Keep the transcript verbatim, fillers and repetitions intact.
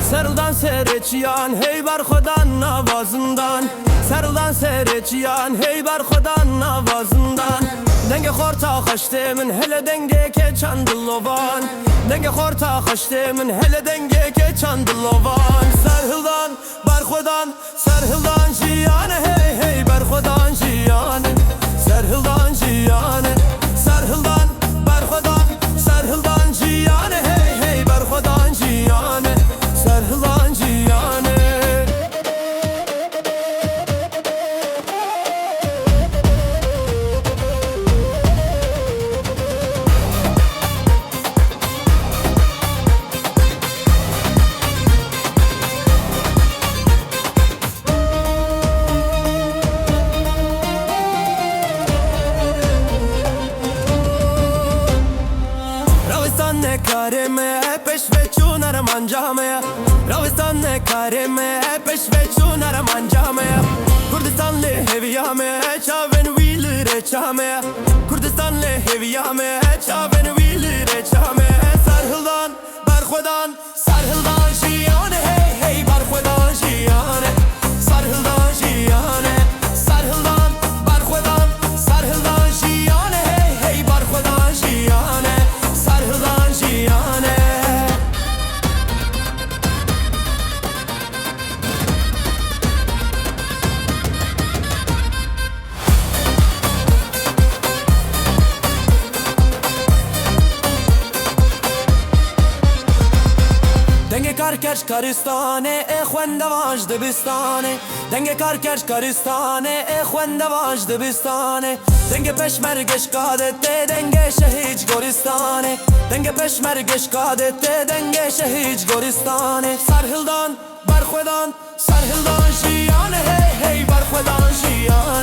Serhildan serê çiyan, hey berxwedan nava zindan. Serhildan serê çiyan, hey berxwedan nava zindan. Dengê xorta xeştê min, hele dengê keçan dilovan. Dengê xorta xeştê min, hele dengê keçan dilovan. Serhildan, berxwedan, Serhildan jiyan e, hey, hey, berxwedan jiyan e. Serhildan jiyan e. Serhildan, berxwedan, Serhildan jiyan e, hey, hey, berxwedan jiyan e. Serhildan jiyan e. Rawestan ne karê me, pêşveçûn armanca me ye. Rawestan ne karê me, pêşveçûn armanca me ye. Kurdistan lê hêviya me, çavên wî li rêça me ye. Kurdistan lê hêviya me, çavên wî li rêça me ye. Serhildan, berxwedan, Serhildan jiyan e, hey, hey, berxwedan jiyan e. Serhildan jiyan e, Serhildan, berxwedan, Serhildan jiyan e, hey, hey, berxwedan jiyan e. Serhildan jiyan e. Dengê karkeş karistanê, ê xwendevan ji dibistanê. Dengê karkeş karistanê, ê xwendevan ji dibistanê. Dengê peşmerge ji kadetê, dengê şehîd ji goristanê. Dengê peşmerge ji kadetê, dengê şehîd ji goristanê. Serhildan, berxwedan, Serhildan jiyan e, hey, hey, berxwedan jiyan